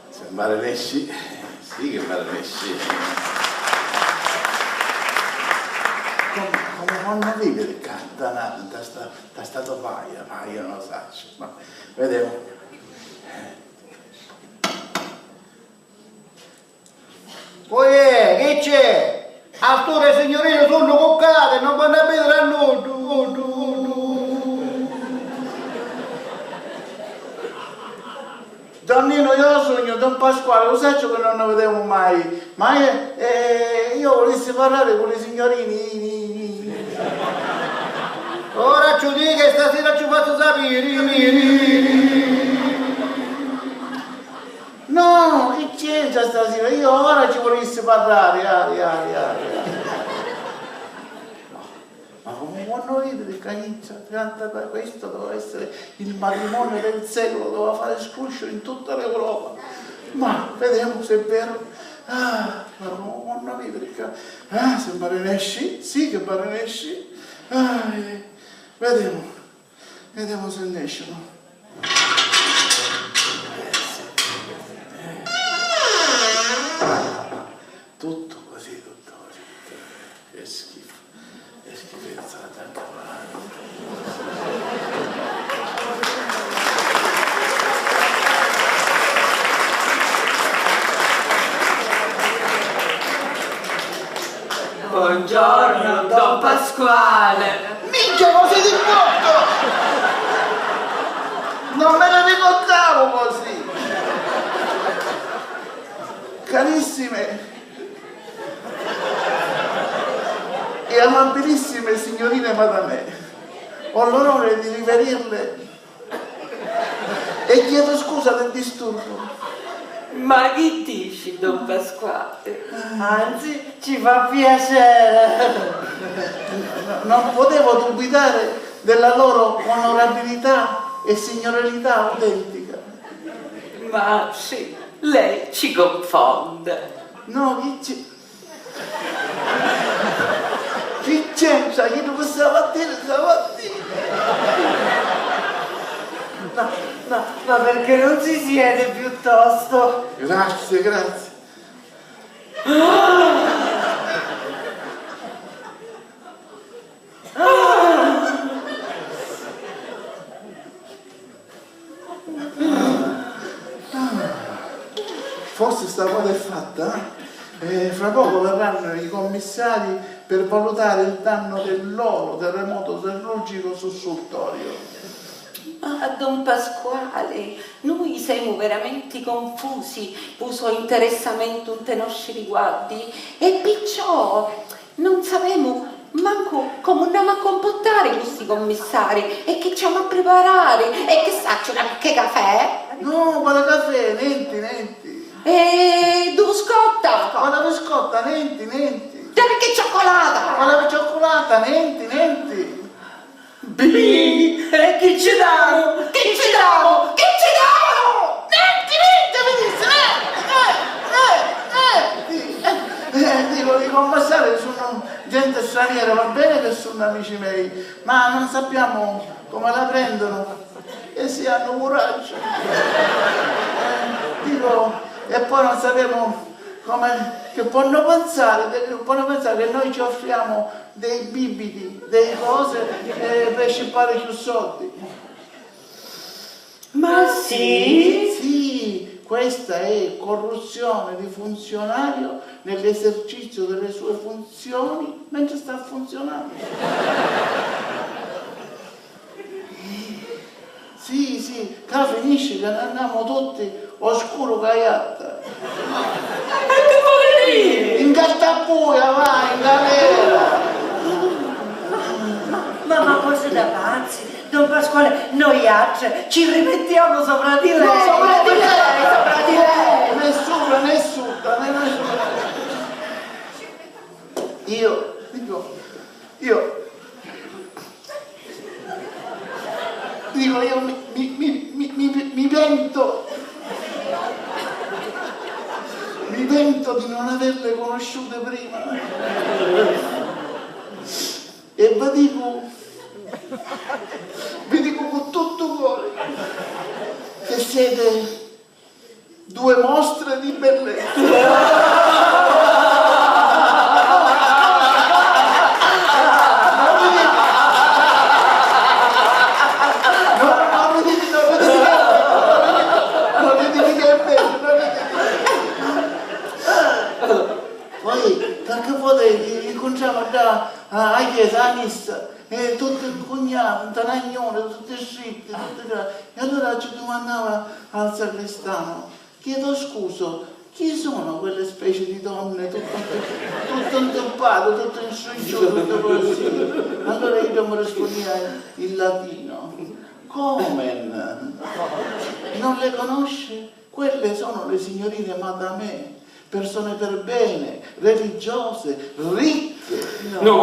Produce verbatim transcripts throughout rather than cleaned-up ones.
Se m'arrenesci, sì che m'arrenesci. Comu, comu vonnu vìdiri ca nta, nta sta, nta sta to paia, paia non sacciu, ma videmu. Oiè, chi c'è? Arturu e signorina sunnu cuccati, non vonnu a vìdiri a nuddu, nuddu, nuddu. Don Ninu, io sugnu Don Pasquale, lu sacciu chi non ni videmu mai, ma eh, eh, io vulissi parrari cu li signorini. Ora ci u dicu e stasira ci u fazzu sapiri. No, chi c'entra stasira? Io ora ci vulissi parrari, ari, ari, ari, ari. Ma comu vonnu vìdiri ca intra, canta, questo doveva essere il matrimonio del secolo, doveva fare scruscio in tutta l'Europa. Ma vedemu se è vero. Ah, ma comu vonnu vìdiri ca, ah, se m'arrenesci, sì che m'arrenesci. Ah, eh, vedemu, vedemu se nescinu. Eh, sì. Eh. Tuttu così, tuttu così, tuttu così. Che schifo, che schifezza da cavallo. Buongiorno, don Pasquale. Minchia, così di botto! Non me ne ricordavo così! Carissime e amabilissime signorine madamè, ho l'onore di riverirle e chiedo scusa del disturbo. Ma chi dici, don Pasquale? Anzi, ci fa piacere. No, non potevo dubitare della loro onorabilità e signorilità autentica. Ma sì, lei ci confonde. No, chi ci, chi c'entra? Chi non stava a dire, stava a dire. No, no, ma perché non si siede piuttosto? Grazie, grazie. Forse sta cosa è fatta, eh? E fra poco verranno i commissari per valutare il danno del loro terremoto siderurgico sussultorio. Ma don Pasquale, noi siamo veramente confusi, u so interessamento nte nostri riguardi, e perciò non sapemu mancu comu nn'amu a computtari cu sti commissari e chi ci amu a priparari e chi sacciu, na picca 'i cafè? No, quali cafè? Nenti, nenti. E ddu vuscotta? Quali vuscotta? Nenti, nenti. E picca 'i cioccolata? Quali cioccolata? Nenti, nenti. Bì, e chi ci damu? Chi ci damu? Chi ci damu? Nenti, nenti, mi dissi, nenti, nenti, nenti, nenti. Eh, eh, dico, i commissari sunnu gente straniera, va bene che sunnu amici mei, ma non sappiamo come la prendono, e si hanno coraggio. Eh, dico, e poi non sappiamo come, che ponno pensare, che ponno pensare che noi ci offriamo dei bibiti, dei cose, eh, per scippare più soldi. Ma sì? Sì, questa è corruzione di funzionario nell'esercizio delle sue funzioni mentre sta funzionando. Sì, sì, ca finisci ca n'annamu tutti o scuru ca jatta. E chi voli diri? In gattabuia, va, in galera! Ma, ma, ma cosa da pazzi, don Pasquale, noiatri ci rimettiamo sopra di lei! Sopra di lei, sopra di lei! Nessuno, nessuno, nessuno! Io, dico, io Dico, io mi, mi, mi, mi, mi, mi pento, mi pento di non averle conosciute prima. Dicu, vi dicu cu tuttu cori che siete due mostre di bellezza. No, no, riditi, no, riditi, no, riditi, no, riditi che è bello, no, riditi. Poi, qualche volta incontriamo già a, a chiesa, a missa, e tutti incugnati, nta na gnuna, tutti stritti, tutti tra-, e allora ci dumandava al sagrestano: "Chiedo scuso, chi sono quelle specie di donne, tutto, tutto inzuppate, tutto in strigliuto, tutto così?" Allora io mi rispondia in latino: "Comen? Non le conosce? Quelle sono le signorine madamè, persone per bene, religiose, ricche." No, no,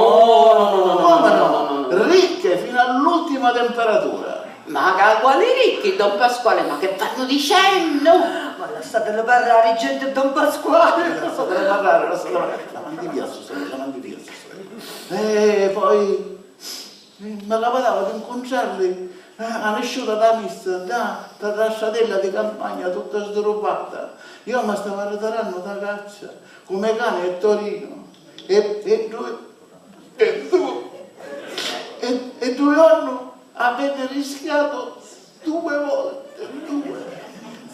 no, no, no, no, no, no, no, no. Come no? Ricche fino all'ultima temperatura. Ma ca-, quali ricchi, don Pasquale? Ma che stannu dicennu? Ma lassatelu parrari, genti, don Pasquale! Lassatelu parrari, lassatelu parrari. La mandi via, stu seri, la mandi via, stu seri. E poi, eh, mi capitava di 'ncuntrarli, eh, a nisciuta dâ missa, ddà, nta dda stradella di campagna tutta sdurubata. Io mi stava arritarannu dâ caccia, cu me cani e Torino, e, e dui, e du-, e, e dui jornu avete rischiato due volte, due.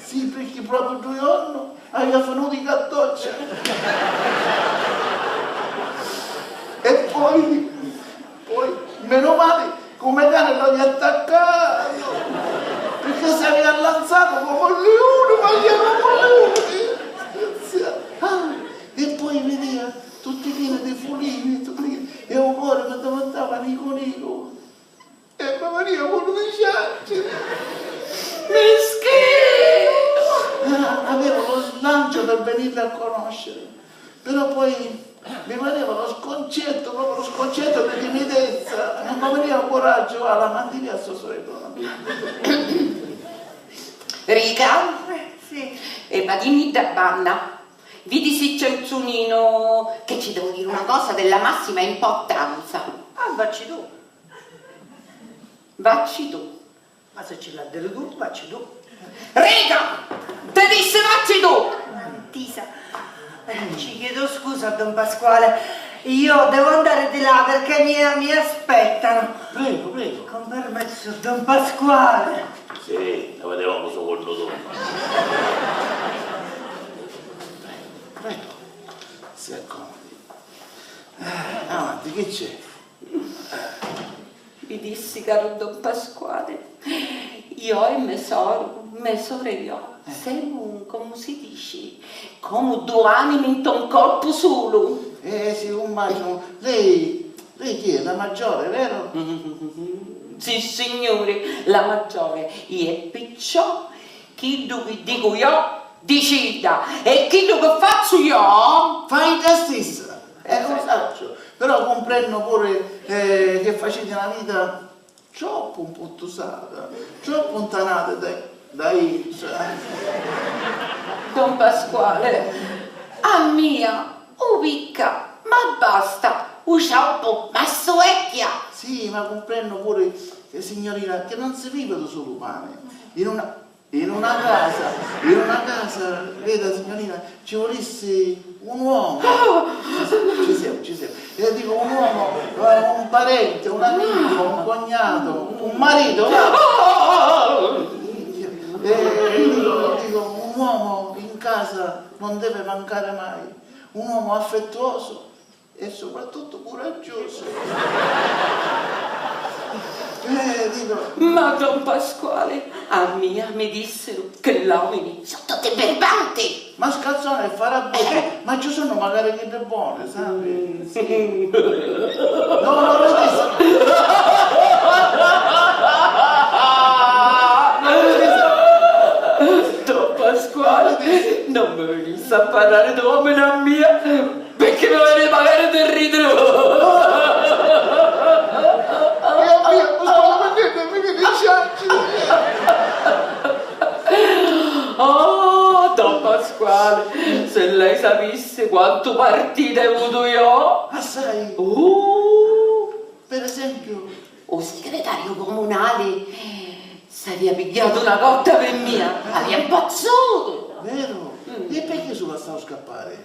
Sì, pirchì propriu dui jornu avia finutu i cattocci. E poi, poi, meno male, cu me cani l'avia attaccatu, pirchì s'avia allanzatu comu un liuni, ma io comu un liuni. Ah, e poi vidia tutti chini di fulini, tutti chini, e u cori mi divintava nicu nicu. E mi parìa puru di cianciri. Mischinu! Ah, avevo lo slancio per venirli a conoscere, però poi mi pareva lo sconcetto, proprio lo sconcetto di timidezza, non mi veniva coraggio, va, la mandi via a so sorella. Rica? Eh, sì. E va dimmi da banna. Vidi si c'è un sunino che ci devo dire una cosa della massima importanza. Ah, vacci tu. Vacci tu. Ma se ci l'ha diri tu, vacci tu. Rica! Ti dissi vacci tu! Ntisa, eh, ci chiedo scusa, don Pasquale. Io devo andare di là perché mi, mi aspettano. Prego, prego. Con permesso, don Pasquale. Sì, ne vedevamo secondo turno. Prego, prego. Si accomodi. Eh, avanti, chi c'è? Vi dissi, caru don Pasquale, io e me soru, me soru e io, eh, semu, comu si dici, comu du animi nta un corpu sulu. Eh, sì, immaginu. Lei, lei chi è? La maggiore, vero? Sì, signuri, la maggiore. E perciò chiddu chi dicu io, dicida, e chiddu chi fazzu io, fa idda stissa. Eh, lo sacciu, però cumprennu puru, eh, che faciti na vita troppu mputtusata, troppu ntanata da, da idda. Don Pasquale, a mia, u picca, ma basta, u cioppu, ma suecchia! Sì, ma cumprennu puru, eh, signorina, che non si vive di sulu pane. In una In una casa, in una casa, veda, signorina, ci vulissi un uomo. Ci siamo, ci siamo. E dico un uomo, eh, un parente, un amico, un cognato, un marito, va. E dico, dico, un uomo in casa non deve mancare mai. Un uomo affettuoso, e soprattutto coraggioso. Eh, dico. Ma don Pasquale, a mia mi dissiru che l'omini sono tutti birbanti. Ma scazzone e farabbutti, eh, ma ci sono magari chiddi buoni, sai? Mm, sì. No, no, vedi. Don Pasquale, non mi venisse a parlare d'omini a mia. Perché mi veni magari di ridiri? Mia, mia, mi stavo venennu, mi veni cianciri. Oh, don Pasquale, se lei sapissi quantu partite hai avutu io! Assai. Uh! Per esempio, Lu comunali s'avia pigghiatu na cotta pi mia, avia mpazzutu! Veru? Mm. E picchì si lu lassau scappari?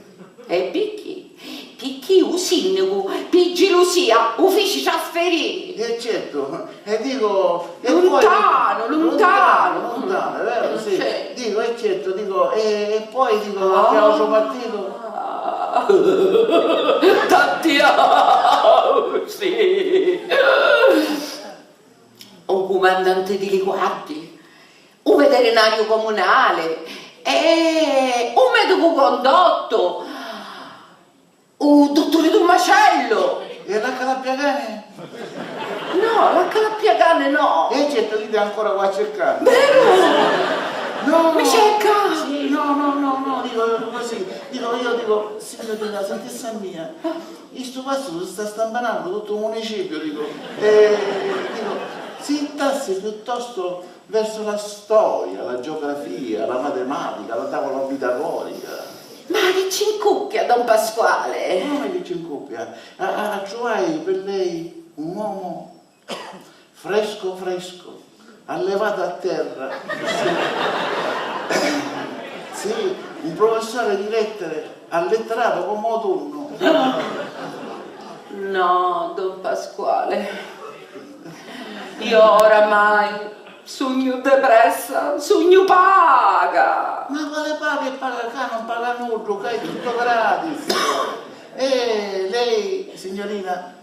E picchì? Picchì u sinnicu, pi gilusia, u fici trasferiri! E certu, e dicu, e poi... Luntanu, luntanu! Luntanu, luntanu, è vero, sì. Sì. Dicu, e certu, dicu, e, e poi dicu, ah, a che autru partitu? Tanti ausi! U cumandanti di li guardii, u veterinariu comunali, e u medicu condottu, u dutturi Tummacellu. E l'acca d'appiacani? No, l'acca d'appiacani no. E certu, chidda ancora va circannu. Veru? No. Mi cerca? Sì, no, no, no, no, dicu, dicu così, dicu, io dicu, signorina, sentissi a mia, in stu pastu si sta stampanannu tuttu u municipiu, dicu, e, dicu, si jittassi piuttostu versu la storia, la geografia, la matematica, la tavola pitagorica. Ma chi ci ncuppia, don Pasquale? Comu chi ci ncuppia? A, a, attruvai pi lei un omu frescu frescu, allevatu a terra. Sì, un prufissuri di lettiri, allittiratu comu u tunnu. No, don Pasquale, io oramai sugnu depressa, sugnu paga! Ma quali paga e paga, ccà non paga nuddu, ccà è tuttu gratis. E lei, signorina,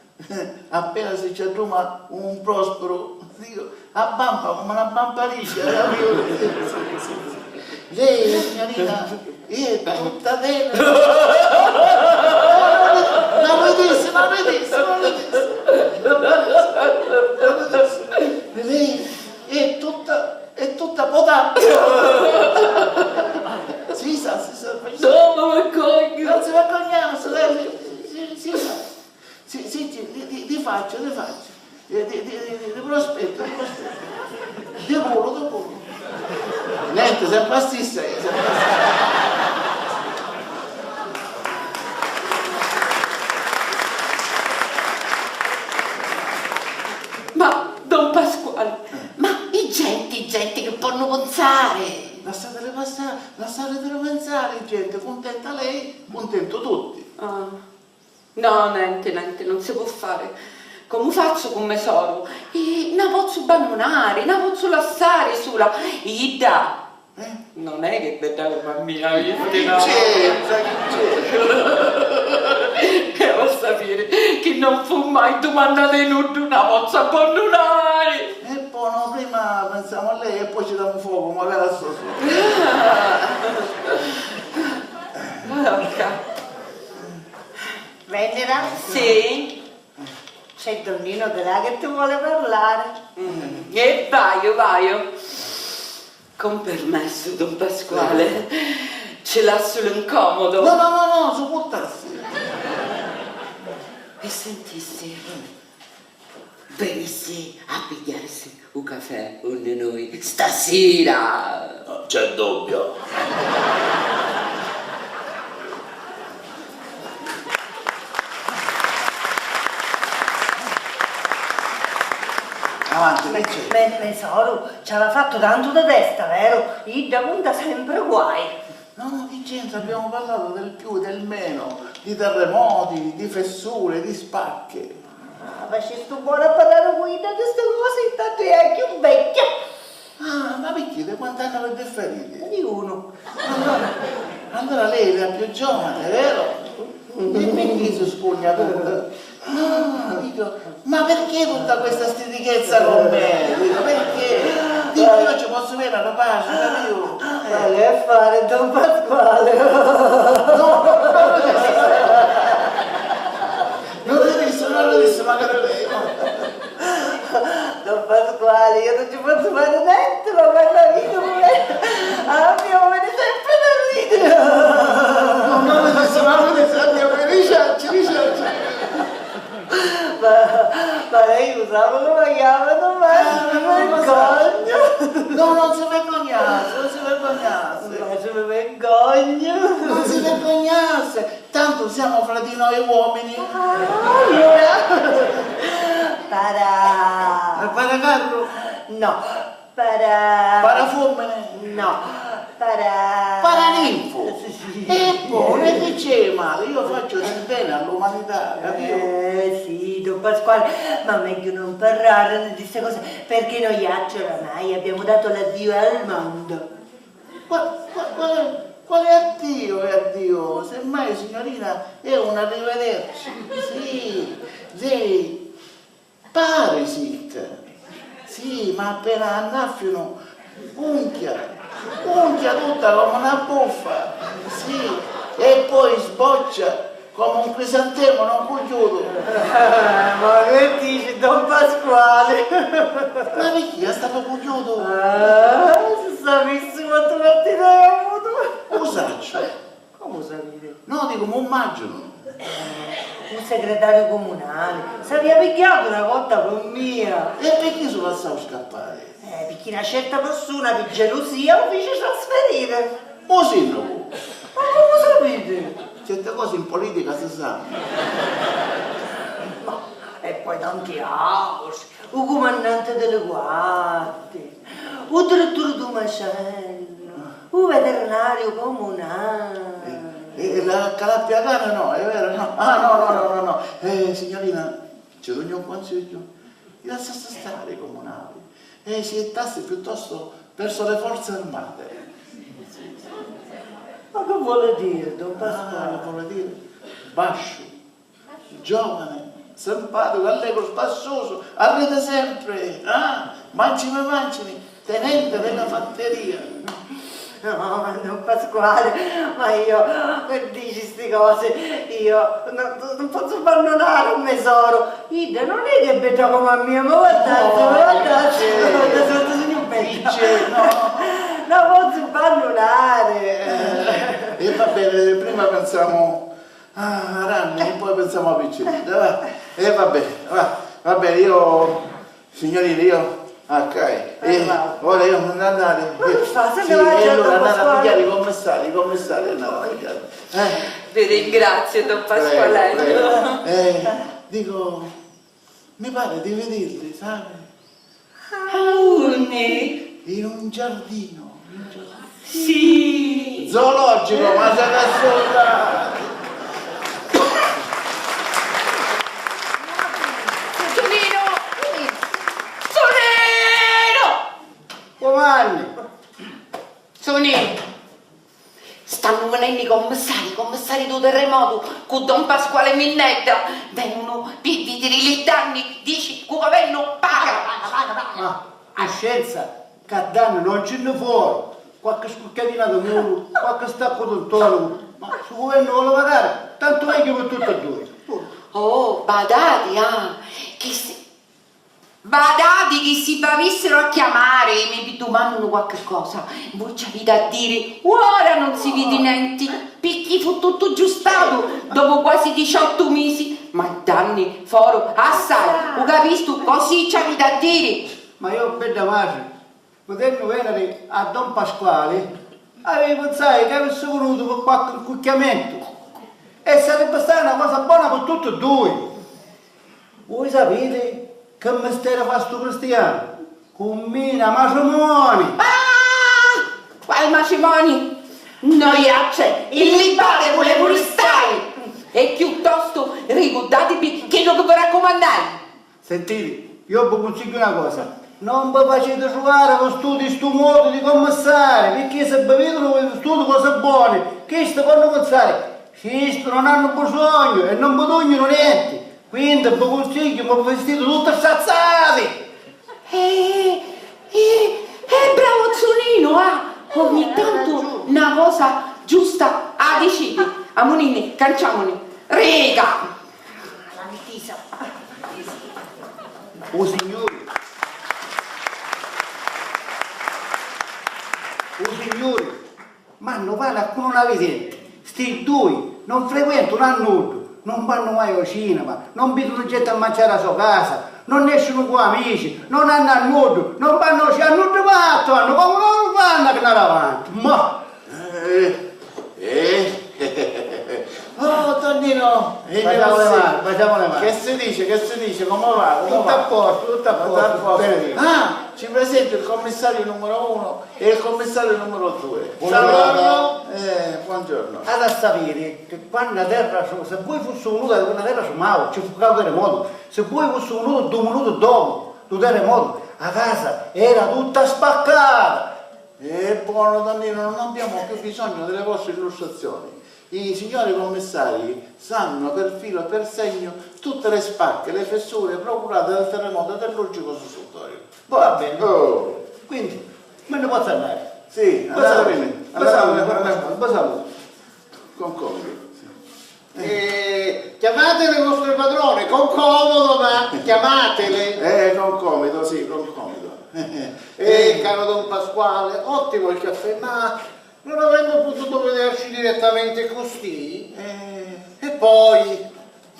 appena si ci adduma un prosperu, dicu, abbampa comu na bamparigghia, capito? Lei, signorina, è tutta tenera. Non ridissi, non ridissi, non ridissi. Lei è tutta, è tutta potente. Si sa, si sa. No, mi vergognu. Non si vergogna, si, si, si sa. Sì, sì, sì, di, di, di faccia, di faccia. Di, di, di, di, di prospettu, di prospettu. Di culu, di culu. Nenti, sempri a stissa, eh, sempri a stissa. Ma, don Pasquale, ma i genti, i genti chi ponnu pinsari? Lassatili passari, lassatili pinsari, genti, cuntenta lei, cuntentu tutti. Ah. No, nenti, nenti, non si pò fari. Comu fazzu cu me soru? E na pozzu abbannunari, na pozzu lassari sula. Idda, eh? Non è che è bedda comu a mia, visti, no? Chi c'entra, chi c'entra? E vo sapiri chi non fu mai dumandata di nuddu, na pozzu abbannunari. E po no, prima pensamu a lei e poi ci damu focu, magari a so. Madonna. Venera? Sì? C'è Don Nino di là che ti vuole parlare. Mm. E vaiu, vaiu. Con permesso, don Pasquale, prego. Ci lassu l'incomodo. No, no, no, no, supportassi. E sentissi, venissi a pigghiarisi u cafè unni noi stasira! Non c'è dubbio. Avanti, che c'è? Me, me soru ci aveva fattu tantu di testa, veru? Idda cunta sempri guai. No, no, chi c'entra? Abbiamo parlato del più e del meno, di terremoti, di fessure, di spacche. Ah, facistu bonu a parrari cu idda di sti cosi, intantu è a chiù vecchia. Ah, ma picchì? Di quant'anni vi differiti? Di unu. Allora, allora lei è la più giovane, vero? E picchì si spugna tutto? No, dico, ma perché tutta questa stitichezza con me? Dico, perché? Dico, io ci posso avere la pace, capito? Eh. Ma che fare, don Pasquale? No, no, no, no, no, non lo disse, non lo disse, magari lei, no. Don Pasquale, io non ci posso fare niente, ma quando rido pure, ah, mi viene sempre da ridere. No, non lo disse, non lo disse, andiamo, ricerci, ricerci. Ma, ma lei lo sa come mi chiamano? Ma mi vergogno. No, non si vergognasse, non si vergognasse. Ma se mi vergogno. Non si vergognasse, tanto siamo fra di noi uomini. Ah, allora. Para. E para No, para... Parafumini? No, para... Paraninfu? Sì, sì. E poi, e chi c'è male? Io faccio del bene all'umanità, capito? Eh, sì, don Pasquale, ma meglio non parlarne di ste cose, perché noiacci oramai abbiamo dato l'addio al mondo. Qua-, qua-, quale, quale addio e addio? Semmai, signorina, è un arrivederci. Sì, sì. Pari sicca. Sì, ma appena annaffianu, unchia, unchia tutta comu na buffa. Sì, e poi sboccia comu un crisantemu non cugghiutu. Eh, ma che dici, don Pasquale? Ma picchì, è statu cugghiutu? Ah, se sapissi quantu partita hai avuto! U sacciu. Comu sapiti? No, dicu, m'u mmagginu. Eh, un segretariu cumunali. S'avia pigghiatu na cotta pi mia. E picchì s'u lassau scappari? Eh, picchì na certa persuna, pi gelusia, u fici trasferiri. U sinnacu? Ma comu sapiti? Certi cosi in politica si sannu. Ma, e poi tanti autri. U cumannanti di li guardii, u diretturi dû macellu, u veterinariu cumunali. E, e la calappiacana no, è vero? No. Ah, no, no, no, no, no. Eh, signorina, ci dugnu un consiggio. Lassassi stari i cumunali. E si jittassi piuttostu verso le forze armate. Ma che vuole dire, don Pasquale? Ah, vuole dire basciu. Giovane, simpatico, allegro, spassuso, arride sempre, ah? Mancimi, mancimi, tenente della fatteria. No, don Pasquale, ma io, che dici sti cosi? Io non, non posso abbandonare me soru. Idda non è che è bedda come a mia, ma guardate, oh, guardate, guardate quanto sono bedda. Dice, no. Non posso abbandonare. Eh, e va bene, prima pensiamo Ah, ranni, e poi pensiamo a picciridda, va. E va bene, va, va bene, io, signorina, io, ok, eh, ora io non andare, ma che fa? Se sì, ne va, e allora andare a pigliare i commissari, i commissari andare a pigliare. Eh. Vi ringrazio, don Pasqualetto. Prego, prego. Eh, dico, mi pare di vederli, sai? Unni? In un giardino, in un giardino. Sì. Zoologico, ma siete assurda! Tonino! Tonino! Comanni? Tonino! Stannu vinennu i commissari, i commissari dû terremotu cu don Pasquale Minnedda. Venunu pi vidiri li danni, dici, cu governu paga. Paga, paga, paga, paga. Ah, cuscenza, ca danni non ci nni foru. Qualchi scucchiatina di muru, qualchi staccu di un tonicu. Ma si u governu voli pagari, tantu megghiu pi tutti e dui. Oh, badati, ah, chi si Badati chi si v'avissiru a chiamari e mi dumannunu qualchi cosa, vui ci aviti a diri, ora non si vidi nenti, picchì fu tuttu giustatu dopu quasi diciottu misi, ma i danni foru assai, u capistu? Così ci aviti a diri. Ma io, bedda matri, putennu veniri a don Pasquali, avi pinsai chi avissi vunutu pi qualchi ncucchiamentu e sarebbi stata na cosa bona pi tutti e dui. Vui sapiti chi misteri fa stu cristianu? Cummina matrimoni! Ah! Quali matrimoni? Noiacce, illibate vulemu ristari! E chiuttostu ricurdativi chiddu chi vi raccumannai! Sentiti, io vi cunsigghiu na cosa, non vi faciti truvari vistiti stu modu di cummissari, picchì si vi vidunu vistiti cosi boni, chisti ponnu pinsari, chisti non hannu bisognu e non vi dugnunu nenti, quindi vi cunsigghiu mi vi vistiti tutti strazzati! Eh, eh, eh, bravo Zunino, ah! Ogni tantu na cosa giusta a diciti. Amuninni, canciamuni. Riga! La mitisa. U Signuri, u Signuri, mannu vali a cu non avi denti. Sti dui non frequentunu a nuddu, non vannu mai ô cinema, non vidunu genti a manciari a so casa, non nescinu cu amici, non hannu a nuddu, non vannu ô ci-, a nuddu fattu hannu, comu non vannu a gnari avanti? Ma Eh, eh, Oh, Tonnino, e Baciamo le mani, baciamo le mani. Che si dice, che si dice, come va? Come Tutto va? A posto, tutto a Tutto a posto. Posto. Bene. Ah, ci presento il commissario numero uno e il commissario numero due. Buongiorno. Salve. Eh, buongiorno. Hata sapiri chi quannu a terra su-, si voi fussi vinutu quannu a terra sumau, ci fu cau terremotu, si voi fussi vinutu dui minuti dopu du terremotu, a casa era tutta spaccata. E buono, Tonnino, non abbiamo più bisogno delle vostre illustrazioni. I signori commissari sanno per filo e per segno tutte le spacche, le fessure procurate dal terremoto metallurgico sussultorio. Va bene. Oh. Quindi, me ne posso andare? Sì, andate bene. Andate bene. Con comodo. Sì. Eh, chiamate le vostre padrone, con comodo, ma chiamatele. Eh, con comodo, sì, con comodo. Eh, caro don Pasquale, ottimo il caffè, ma non avremmo potuto vederci direttamente così? Eh. E poi,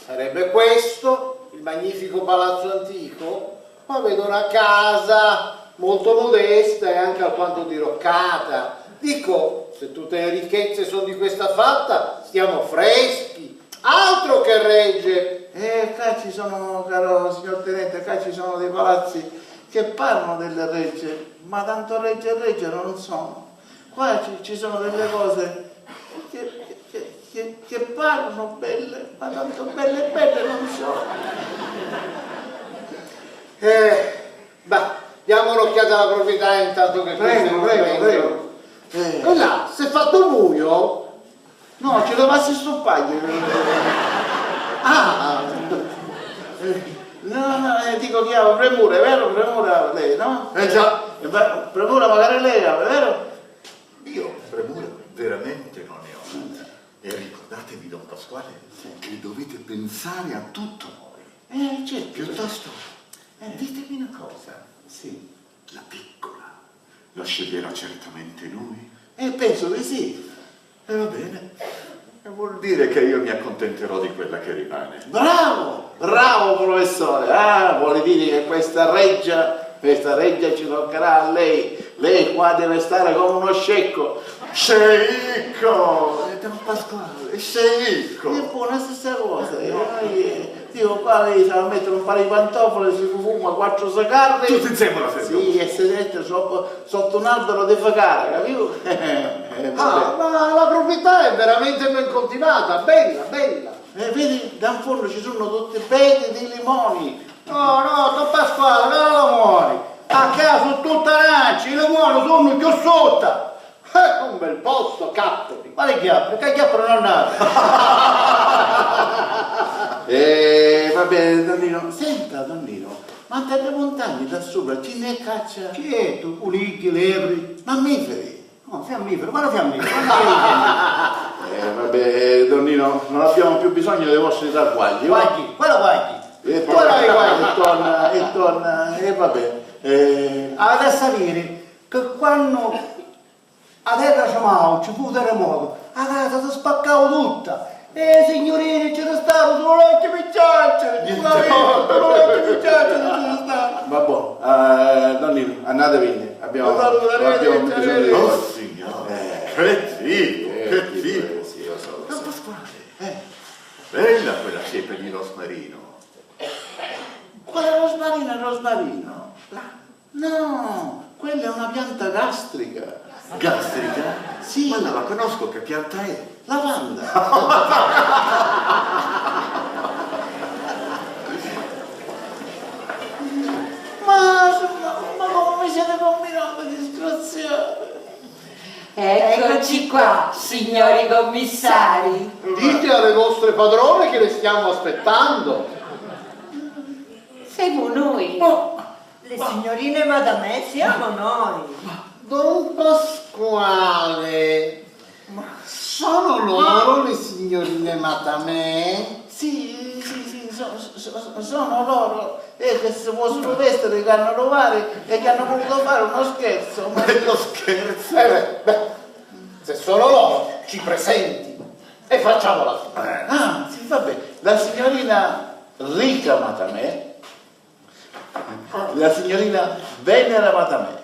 sarebbe questo il magnifico palazzo antico? Ma vedo una casa molto modesta e anche alquanto diroccata. Dico, se tutte le ricchezze sono di questa fatta, stiamo freschi. Altro che regge! Eh, qua ci sono, caro signor tenente, qua ci sono dei palazzi che parlano delle regge, ma tanto regge e regge non sono. Qua ci, ci sono delle cose che, che, che, che, che parlano belle, ma tanto belle belle non sono. Eh, bah, diamo un'occhiata alla proprietà intanto che Prego, queste non prego, vengono. Prego. Eh. E là, si è fatto buio? No, ci levasse stu pagghiu. Ah! Eh, no, no, eh, dico che ha premura, è vero? Premura lei, no? Eh, già. Eh, beh, premura magari lei ha, è vero? Io premura veramente non ne ho. E ricordatevi, don Pasquale, che dovete pensare a tutto voi. Eh, certo. Piuttosto, eh, ditemi una cosa. Sì. La piccola la sceglierà certamente lui? Eh, penso di sì. E va bene. E vuol dire che io mi accontenterò di quella che rimane. Bravo! Bravo, professore! Ah, vuole dire che questa reggia, questa reggia ci toccherà a lei. Lei qua deve stare come uno scecco. Sceicco! Eh, don Pasquale, sceicco! E poi la stessa cosa, eh, eh, dico, qua lei si va a mettere un paio di pantofole, si fuma quattro sigarri. Tutti insieme la sera. Sì, e si mette sotto, sotto un albero di fecare, capito? Eh, ah, vabbè. Ma la proprietà è veramente ben coltivata, bella, bella. Eh, vedi, da in fondo ci sono tutti peti di limoni. No, no, don Pasquale, no limoni. A casa sono tutti aranci, i limoni sono più sotto. Eh, un bel posto, Capperi. Quale Chiapperi? Che Chiapperi non andate? Eh, va bene, Tonnino. Senta, Tonnino, ma dalle montagne da sopra chi ne caccia? Chi è tu? Ulichi, lepri? Mammiferi. No, fiammiferi, quale fiammiferi? Quale fiammiferi? Eh, vabbè, Tonnino, non abbiamo più bisogno dei vostri traguagli, va? Guagli? Quale guagli? E torna, e torna, e torna, e vabbè. Eh. Avete a sapere che quando a terra tremau, ci fu un terremoto, a casa si spaccau tutta. E i signurini ci restaru sulu l'occhi pi cianciri. Niente. Sulu l'occhi pi cianciri ci restaru. Vabbè, eh, Tonnino, andatevene, abbiamo, abbiamo bisogno di voi. Oh, signore, eh, che tipo, eh, che tipo, tipo. Eh, sì, lo so, lo so. Don Pasquale, eh, bella quella siepe di rosmarino. Quale rosmarino e rosmarino? La No, quella è una pianta gastrica. Gastrica? Sì. Ma la conosco, che pianta è? Lavanda. Ma, ma, ma come mi siete combinati, disgraziati? Eccoci qua, signori commissari. Dite alle vostre padrone che le stiamo aspettando. Siamo noi. Oh. Le signorine Matamè siamo noi. Don Pasquale, sono loro le signorine Matamè? Sì, sì, sì, so- so- so- sono loro. E che si possono vestire, che hanno trovato e che hanno voluto fare uno scherzo. Ma uno scherzo? Eh beh, beh, se sono loro, ci presenti e facciamola finita. Ah, sì, va bene. La signorina Rica Matamè. La signorina Venera Matamè.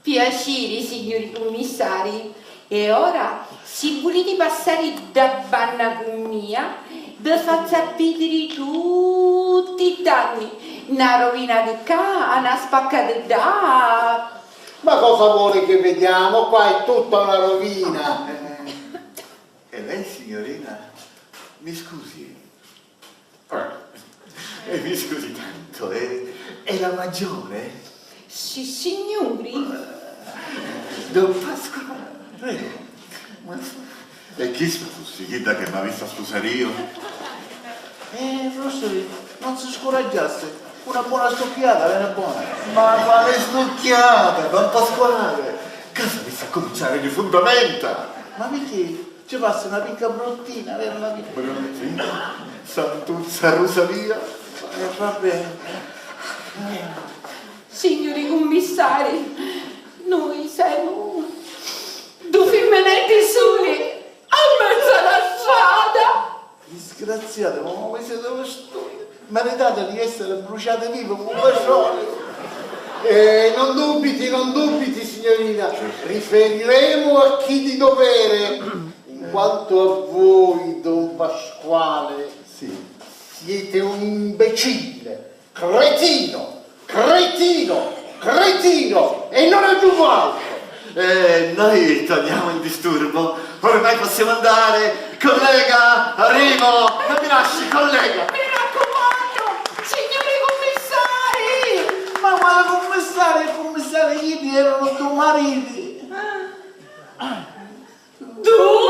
Piaciri, signuri cummissari. E ora, si vuliti passari dda banna cu mia, vi fazzu a vidiri tutti i danni, na rovina di ccà, na spacca di ddà. Ma cosa vuole che vediamo? Qua è tutta una rovina. E lei, signorina, mi scusi. E mi scusi tanto, è, è la maggiore? Sissignuri. Don Pasquale, prego. Ma e chi scusi, chidda che m'avissa spusari io? Eh, Rosary, non si scuraggiassi, una buona stucchiata vene buona. Ma quale stucchiata, don Pasquale? Ca s'avissi a cuminciari di fundamenta! Ma picchì? Ci passi na picca bruttina, veru, na picca? Bruttina? Santuzza Rusalia! E va bene. Signuri cummissari, nui semu du fimmineddi suli a menza la strada! Disgraziati, ma comu vi siete vestiti? Meritate di essere bruciati vivi cu petrolio! Eh, non dubiti, non dubiti, signorina, riferiremo a chi di dovere. In quanto a voi, don Pasquale, sì, siete un imbecille, cretino, cretino, cretino, e non aggiungo altro. Eh, noi togliamo il disturbo, ormai possiamo andare. Collega, arrivo! Non mi lasci, collega! Mi raccomando, signori commissari! Ma quale commissari? Commissari, ieri erano due mariti! Due